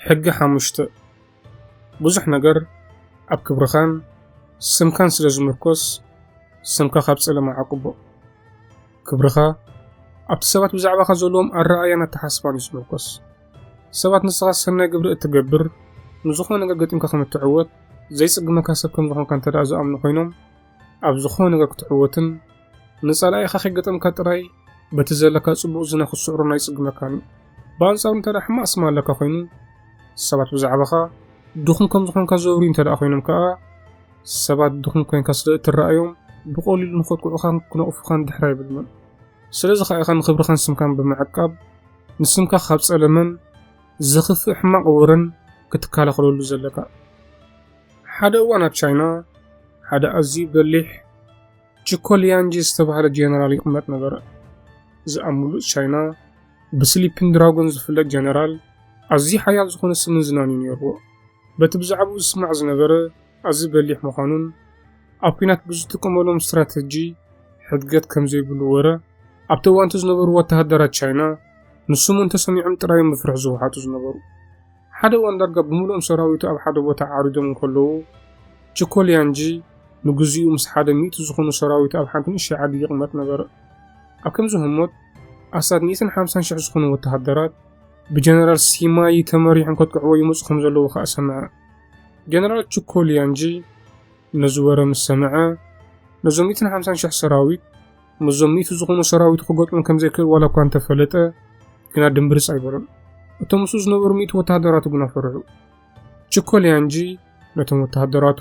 ሕጊ ሓሙሽተ። ብዙሕ ነገር ኣብ ክብርኻን ስምካን ስለ ዝምርኮስ፣ ስምካ ካብ ጸለማ ዓቅቦ። ክብርኻ ኣብቲ ሰባት ብዛዕባኻ ዘለዎም ኣረኣእያን ኣተሓስባን እዩ ዝምርኮስ። ሰባት ንስኻ ሰናይ ግብሪ እትገብር፣ ንዝኾነ ነገር ገጢምካ ከም እትዕወት፣ ዘይጽግመካ ሰብ ከም ዝኾንካ እንተ ደኣ ዝኣምኑ ኮይኖም፣ ኣብ ዝኾነ ነገር ክትዕወትን ንጸላኢኻ ከይገጠምካ ጥራይ በቲ ዘለካ ጽቡቕ ዝና ክትስዕሮን ኣይጽግመካን እዩ። ብኣንጻሩ እንተ ደኣ ሕማቕ ስም ኣለካ ኮይኑ፣ ሰባት ብዛዕባኻ ድኹም ከም ዝኾንካ ዘውርዩ እንተ ደኣ ኮይኖም ከኣ፣ ሰባት ድኹም ኮይንካ ስለ እትረኣዮም፣ ብቐሊሉ ንኸጥቅዑኻን ክነቕፉኻን ድሕር ኣይብሉን። ስለዚ ከኣ ኢኻ ንኽብርኻን ስምካን ብምዕቃብ፣ ንስምካ ካብ ጸለመን ዘኽፍእ ሕማቕ ወረን ክትከላኸለሉ ዘለካ። ሓደ እዋን ኣብ ቻይና፣ ሓደ ኣዝዩ በሊሕ ቺኮ ሊያንጂ ዝተባህለ ጀነራል ይቕመጥ ነበረ። እዚ ኣብ ምሉእ ቻይና ብስሊፒንግ ድራጎን ዝፍለጥ ጀነራል፣ ኣዝዩ ሓያል ዝኾነ ስምን ዝናን እዩ ነይርዎ። በቲ ብዛዕባኡ ዝስማዕ ዝነበረ ኣዝዩ በሊሕ ምዃኑን ኣብ ኲናት ብዝጥቀመሎም ስትራተጂ ሕድገት ከም ዘይብሉ ወረ፣ ኣብቲ እዋንቲ ዝነበሩ ወተሃደራት ቻይና ንስሙ እንተሰሚዖም ጥራይ እዮም ብፍርሒ ዝወሓጡ ዝነበሩ። ሓደ እዋን ዳርጋ ብምሉኦም ሰራዊቱ ኣብ ሓደ ቦታ ዓሪዶም እንከለዉ፣ ቺኮ ሊያንጂ ንግዚኡ ምስ ሓደ ሚእቲ ዝኾኑ ሰራዊቱ ኣብ ሓንቲ ንእሽተይ ዓዲ ይቕመጥ ነበረ። ኣብ ከምዚ ህሞት፣ ኣስታት ሚእትን ሓምሳን ሽሕ ዝኾኑ ወተሃደራት ብጀነራል ሲማዪ ተመሪሖም ከጥቅዕዎ ይመጹ ከም ዘለዉ ከኣ ሰምዐ። ጀነራል ቺኮ ሊያንጂ ነዚ ወረ ምስ ሰምዐ፣ ነዞም ሚእትን ሓምሳን ሽሕ ሰራዊት፣ ምስዞም ሚእቲ ዝኾኑ ሰራዊቱ ክገጥሞም ከም ዘይክእል ዋላ እኳ እንተፈለጠ፣ ግና ድምብርጽ ኣይበሎን። እቶም ምስኡ ዝነበሩ ሚእቲ ወተሃደራቱ ግና ፈርሑ። ቺኮ ሊያንጂ ነቶም ወተሃደራቱ፣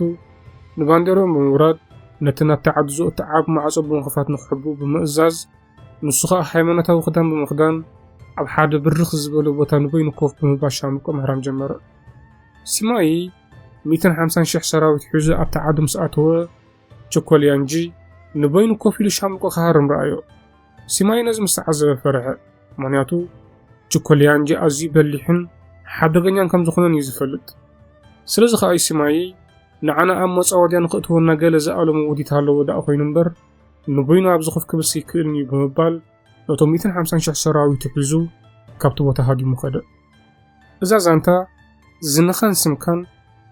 ንባንዴርኦም ብምውራድ፣ ነቲ ናብታ ዓዲ ዘእቱ ዓቢ ማዕጾ ብምኽፋት ንኽሕብኡ ብምእዛዝ፣ ንሱ ኸኣ ሃይማኖታዊ ክዳን ብምኽዳን፣ ኣብ ሓደ ብርኽ ዝበለ ቦታ ንበይኑ ኮፍ ብምባል ሻምብቆ ምህራም ጀመረ። ሲማዪ ሚእትን ሓምሳን ሽሕ ሰራዊት ሒዙ ኣብታ ዓዲ ምስ ኣተወ፣ ቺኮ ሊያንጂ ንበይኑ ኮፍ ኢሉ ሻምብቆ ክሃርም ረኣዮ። ሲማዪ ነዚ ምስ ተዓዘበ ፈርሐ። ምኽንያቱ፣ ቺኮ ሊያንጂ ኣዝዩ በሊሕን ሓደገኛን ከም ዝኾነን እዩ ዝፈልጥ። ስለዚ ኸኣ እዩ ሲማዪ፣ ንዓና ኣብ መጻወድያ ንኽእትወና ገለ ዝኣለሞ ውዲት ኣለዎ ደኣ ኮይኑ እምበር፣ ንበይኑ ኣብዚ ኮፍ ክብልሲ ኣይክእልን እዩ ብምባል፣ ነቶም ሚእትን ሓምሳን ሽሕ ሰራዊቱ ሒዙ ካብቲ ቦታ ሃዲሙ ከደ። እዛ ዛንታ ዝናኻን ስምካን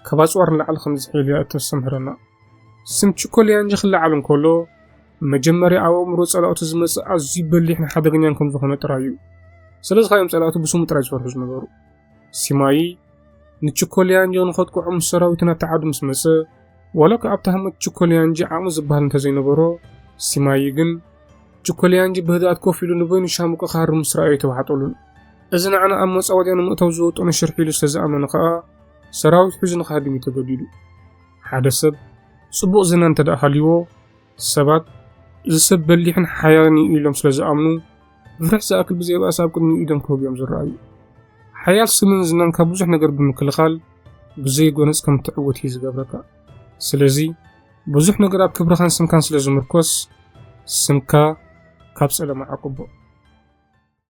ካብ ኣጽዋር ንላዕሊ ከም ዝሕይል እያ እተስተምህረና። ስም ቺኮ ሊያንጂ ክለዓል እንከሎ፣ መጀመርያ ኣብ ኣእምሮ ጸላእቱ ዝመጽእ ኣዝዩ በሊሕን ሓደገኛን ከም ዝኾነ ጥራይ እዩ። ስለዚ ኸኣ እዮም ጸላእቱ ብስሙ ጥራይ ዝፈርሑ ዝነበሩ። ሲማዪ ንቺኮ ሊያንጂ ንኸጥቅዖ ምስ ሰራዊቱ ናብቲ ዓዲ ምስ መጸ፣ ዋላ እኳ ኣብታ ህሞት ቺኮ ሊያንጂ ዓቕሚ ዝበሃል እንተዘይነበሮ፣ ሲማዪ ግን ቺኮ ሊያንጂ ብህድኣት ኮፍ ኢሉ ንበይኑ ሻምብቆ ክሃርም ምስ ረኣዮ ኣይተዋሕጠሉን። እዚ ንዓና ኣብ መጻወድያ ንምእታው ዝወጠኖ ሽርሒ ኢሉ ስለ ዝኣመነ ኸኣ፣ ሰራዊት ሒዙ ንኽሃድም እዩ ተገዲዱ። ሓደ ሰብ ጽቡቕ ዝና እንተ ደኣ ሃልይዎ፣ ሰባት እዚ ሰብ በሊሕን ሓያልን እዩ ኢሎም ስለ ዝኣምኑ፣ ብፍርሒ ዝኣክል ብዘይበኣስ ኣብ ቅድሚኡ ኢዶም ክህቡ እዮም ዝረኣዩ። ሓያል ስምን ዝናን ካብ ብዙሕ ነገር ብምክልኻል፣ ብዘይ ጎነጽ ከም እትዕወት እዩ ዝገብረካ። ስለዚ፣ ብዙሕ ነገር ኣብ ክብርኻን ስምካን ስለ ዝምርኮስ፣ ስምካ ካብ ጸለማ ዓቅቦ።